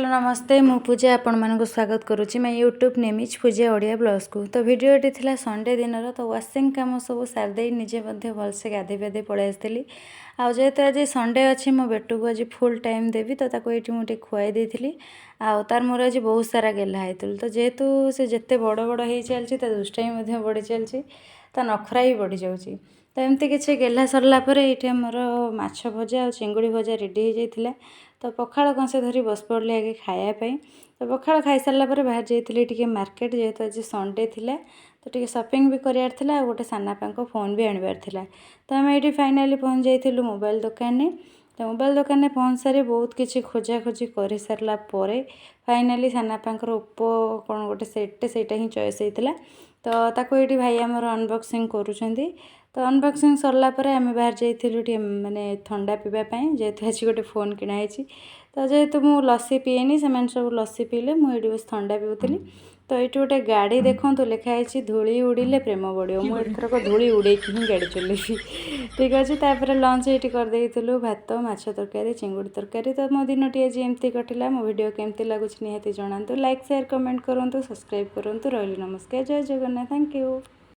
Hello, ନମସ୍ତେ। ମୁଁ ପୂଜା ଆପଣମାନଙ୍କୁ ସ୍ୱାଗତ କରୁଛି ମୋ ୟୁଟ୍ୟୁବ୍ ନେମିଜ୍ ପୂଜା ଓଡ଼ିଆ ବ୍ଲଗ୍ସକୁ। ତ ଭିଡ଼ିଓଟି ଥିଲା ସଣ୍ଡେ ଦିନର। ତ ୱାସିଂ କାମ ସବୁ ସାରିଦେଇ ନିଜେ ମଧ୍ୟ ଭଲସେ ଗାଧୋଇ ପାଧୋଇ ପଳେଇ ଆସିଥିଲି। ଆଉ ଯେହେତୁ ଆଜି ସଣ୍ଡେ ଅଛି, ମୋ ବେଟୁକୁ ଆଜି ଫୁଲ୍ ଟାଇମ୍ ଦେବି। ତ ତାକୁ ଏଇଠି ମୁଁ ଟିକେ ଖୁଆଇ ଦେଇଥିଲି। ଆଉ ତାର ମୋର ଆଜି ବହୁତ ସାରା ଗେହ୍ଲା ହେଇଥିଲୁ। ତ ଯେହେତୁ ସେ ଯେତେ ବଡ଼ ବଡ଼ ହେଇ ଚାଲିଛି, ତା ଦୁଷ୍ଟାମି ମଧ୍ୟ ବଢ଼ି ଚାଲିଛି, ତା ନଖରା ବି ବଢ଼ିଯାଉଛି। ତ ଏମିତି କିଛି ଗେହ୍ଲା ସରିଲା ପରେ ଏଇଠି ଆମର ମାଛ ଭଜା ଆଉ ଚିଙ୍ଗୁଡ଼ି ଭଜା ରେଡ଼ି ହେଇଯାଇଥିଲା। ତ ପଖାଳ କଂସେ ଧରି ବସି ପଡ଼ିଲି ଆଗେ ଖାଇବା ପାଇଁ। ତ ପଖାଳ ଖାଇସାରିଲା ପରେ ବାହାରି ଯାଇଥିଲି ଟିକେ ମାର୍କେଟ। ଯେହେତୁ ଆଜି ସଣ୍ଡେ ଥିଲା, ତ ଟିକେ ସପିଂ ବି କରିବାର ଥିଲା ଆଉ ଗୋଟେ ସାନାପାଙ୍କ ଫୋନ୍ ବି ଆଣିବାର ଥିଲା। ତ ଆମେ ଏଇଠି ଫାଇନାଲି ପହଞ୍ଚି ଯାଇଥିଲୁ ମୋବାଇଲ ଦୋକାନରେ। ତ ମୋବାଇଲ ଦୋକାନରେ ପହଞ୍ଚି ସାରି ବହୁତ କିଛି ଖୋଜାଖୋଜି କରିସାରିଲା ପରେ ଫାଇନାଲି ସାନାପାଙ୍କର ଓପୋ କ'ଣ ଗୋଟେ ସେଟ୍ଟେ, ସେଇଟା ହିଁ ଚଏସ୍ ହେଇଥିଲା। ତ ତାକୁ ଏଇଠି ଭାଇ ଆମର ଅନବକ୍ସିଂ କରୁଛନ୍ତି। ତ ଅନବକ୍ସିଂ ସରିଲା ପରେ ଆମେ ବାହାରି ଯାଇଥିଲୁ ଟିକେ ମାନେ ଥଣ୍ଡା ପିଇବା ପାଇଁ, ଯେହେତୁ ଆଜି ଗୋଟେ ଫୋନ୍ କିଣା ହେଇଛି। ତ ଯେହେତୁ ମୁଁ ଲସି ପିଏନି, ସେମାନେ ସବୁ ଲସି ପିଇଲେ, ମୁଁ ଏଇଠି ବସି ଥଣ୍ଡା ପିଉଥିଲି। ତ ଏଇଠି ଗୋଟେ ଗାଡ଼ି ଦେଖନ୍ତୁ, ଲେଖା ହେଇଛି "ଧୂଳି ଉଡ଼ିଲେ ପ୍ରେମ ବଢ଼ିବ"। ମୁଁ ଏଥରକ ଧୂଳି ଉଡ଼େଇକି ହିଁ ଗାଡ଼ି ଚଲେଇବି। ଠିକ୍ ଅଛି, ତାପରେ ଲଞ୍ଚ ଏଇଠି କରିଦେଇଥିଲୁ, ଭାତ, ମାଛ ତରକାରୀ, ଚିଙ୍ଗୁଡ଼ି ତରକାରୀ। ତ ମୋ ଦିନଟି ଆଜି ଏମିତି କଟିଲା। ମୋ ଭିଡ଼ିଓ କେମିତି ଲାଗୁଛି ନିହାତି ଜଣାନ୍ତୁ। ଲାଇକ୍, ସେୟାର, କମେଣ୍ଟ କରନ୍ତୁ, ସବସ୍କ୍ରାଇବ୍ କରନ୍ତୁ। ରହିଲି, ନମସ୍କାର, ଜୟ ଜଗନ୍ନାଥ, thank you.